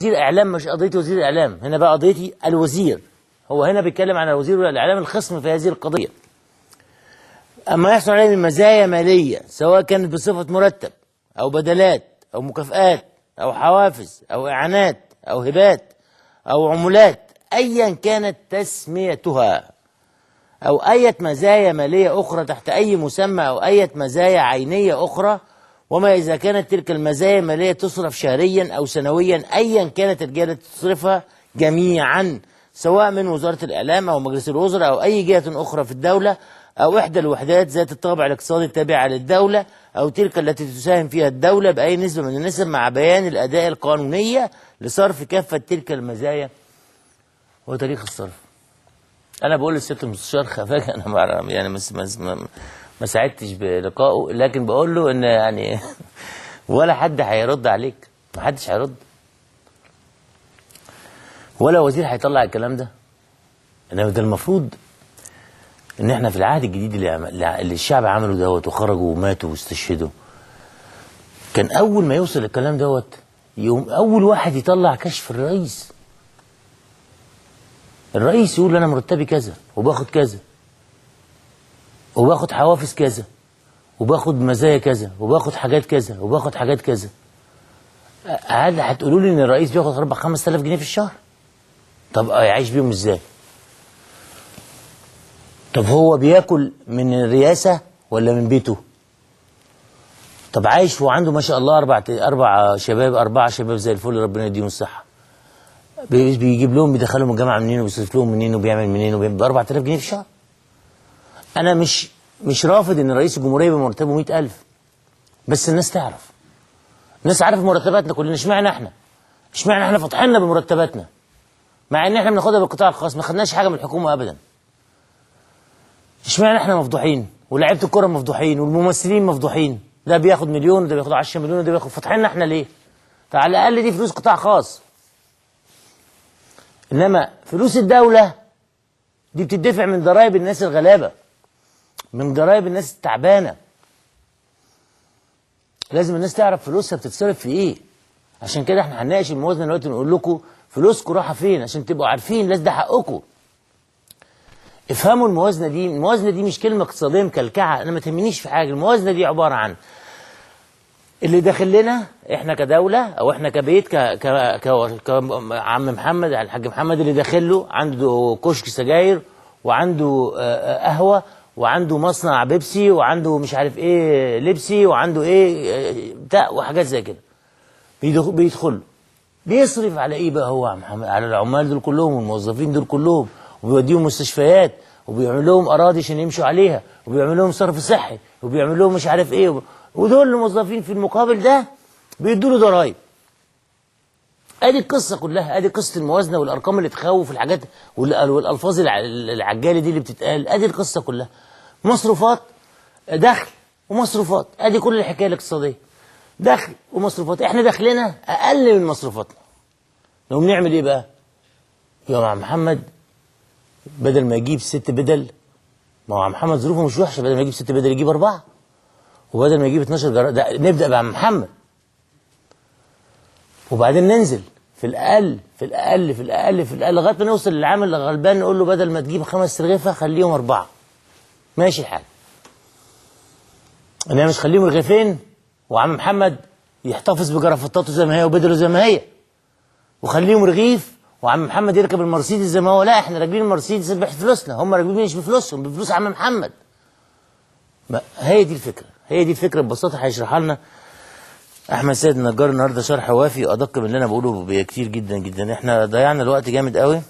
وزير اعلام مش قضية وزير اعلام، هنا بقى قضيتي الوزير. هو هنا بيتكلم عن الوزير والاعلام الخصم في هذه القضية. اما يحصل عليه من مزايا ماليه سواء كانت بصفة مرتب او بدلات او مكافآت او حوافز او اعانات او هبات او عمولات ايا كانت تسميتها، او اية مزايا ماليه اخرى تحت اي مسمى، او اية مزايا عينيه اخرى، وما اذا كانت تلك المزايا المالية تصرف شهريا او سنويا ايا كانت الجهة التي تصرفها جميعا، سواء من وزارة الاعلام او مجلس الوزراء او اي جهة اخرى في الدولة، او احدى الوحدات ذات الطابع الاقتصادي التابعة للدولة، او تلك التي تساهم فيها الدولة باي نسبه من النسب، مع بيان الاداء القانونية لصرف كافة تلك المزايا وتاريخ الصرف. انا بقول للست المستشار خفاجه، انا يعني ما سعدتش بلقائه، لكن بقول له ان يعني ولا حد هيرد عليك، ما حدش هيرد، ولا وزير هيطلع الكلام ده. انما ده المفروض ان احنا في العهد الجديد اللي الشعب عمله دوت وخرجوا وماتوا واستشهدوا، كان اول ما يوصل الكلام دوت يوم اول واحد يطلع كشف الرئيس. الرئيس يقول انا مرتبي كذا وباخد كذا وباخد حوافز كذا وباخد مزايا كذا وباخد حاجات كذا وباخد حاجات كذا. هل هتقولوا لي ان الرئيس بياخد 4 5000 جنيه في الشهر؟ طب يعيش بيهم ازاي؟ طب هو بياكل من الرئاسة ولا من بيته؟ طب عايش وعنده ما شاء الله أربع شباب زي الفل، ربنا يديهم الصحة. بيجيب لهم، بيدخلهم الجامعة منين وبيصرف لهم منين وبيعمل منين وبيعمل ب 4000 جنيه في الشهر. أنا مش رافض إن رئيس الجمهورية يبقى مرتبه 100,000، بس الناس تعرف. الناس عارفة مرتباتنا كلنا، اشمعنى احنا؟ اشمعنى احنا فطحنا بمرتباتنا؟ مع إن احنا بناخدها بالقطاع الخاص، ما خدناش حاجة من الحكومة أبدا. اشمعنى احنا مفضوحين، ولاعيبه الكورة مفضوحين، والممثلين مفضوحين، ده بياخد مليون وده بياخد 10 مليون وده بياخد، فطحنا احنا ليه؟ طب على الاقل دي فلوس قطاع خاص. انما فلوس الدولة دي بتدفع من ضرائب الناس الغلابة، من ضرائب الناس التعبانة. لازم الناس تعرف فلوسها بتتصرف في ايه. عشان كده احنا هنناقش الموازنة دلوقتي ونقول لكم فلوسكم رايحة فين عشان تبقوا عارفين، لازم ده حقكم. افهموا الموازنة دي، الموازنة دي مش كلمة اقتصادية مكلكعه، انا ما تهمنيش في حاجة. الموازنة دي عبارة عن اللي داخل لنا احنا كدولة او احنا كبيت كعم محمد، الحاج محمد اللي داخل له عنده كشك سجاير وعنده قهوة وعنده مصنع بيبسي وعنده مش عارف ايه لبسي وعنده ايه بتاع وحاجات زي كده. بيدخل بيصرف على ايه بقى هو محمد؟ على العمال دول كلهم والموظفين دول كلهم، وبيوديهم مستشفيات وبيعمل لهم اراضي عشان يمشوا عليها، وبيعمل لهم صرف صحي، وبيعمل لهم مش عارف ايه، ودول الموظفين في المقابل ده بيدوا له ضرايب. ادي القصة كلها، ادي قصة الموازنة والارقام اللي تخوف، الحاجات والالفاظ العجالة دي اللي بتتقال، ادي القصة كلها. مصروفات، دخل ومصروفات، ادي كل الحكاية الاقتصادية. دخل ومصروفات، احنا دخلنا اقل من مصروفاتنا. نقوم نعمل ايه بقى؟ يا عم محمد بدل ما يجيب 6 بدل، ما هو عم محمد ظروفه مش وحشة، بدل ما يجيب 6 بدل يجيب 4، وبدل ما يجيب 12 جرار، ده نبدا بعم محمد وبعدين ننزل في الاقل في الاقل في الاقل في الاقل لغاية ما نوصل للعامل الغلبان نقول له بدل ما تجيب 5 رغيفه خليهم 4. ماشي الحال. انا مش خليهم رغيفين وعم محمد يحتفظ بجرافطاته زي ما هي وبدله زي ما هي، وخليهم رغيف وعم محمد يركب المرسيدس زي ما هو. لا، احنا راكبين المرسيدس بفلوسنا، هم راكبين مش بفلوسهم، بفلوس عم محمد. ما هي دي الفكرة، هي دي الفكرة ببساطة. هيشرحها لنا احمد سيد النجار النهارده شرح وافي وادق من اللي انا بقوله بكتير جدا جدا. احنا ضيعنا الوقت جامد قوي.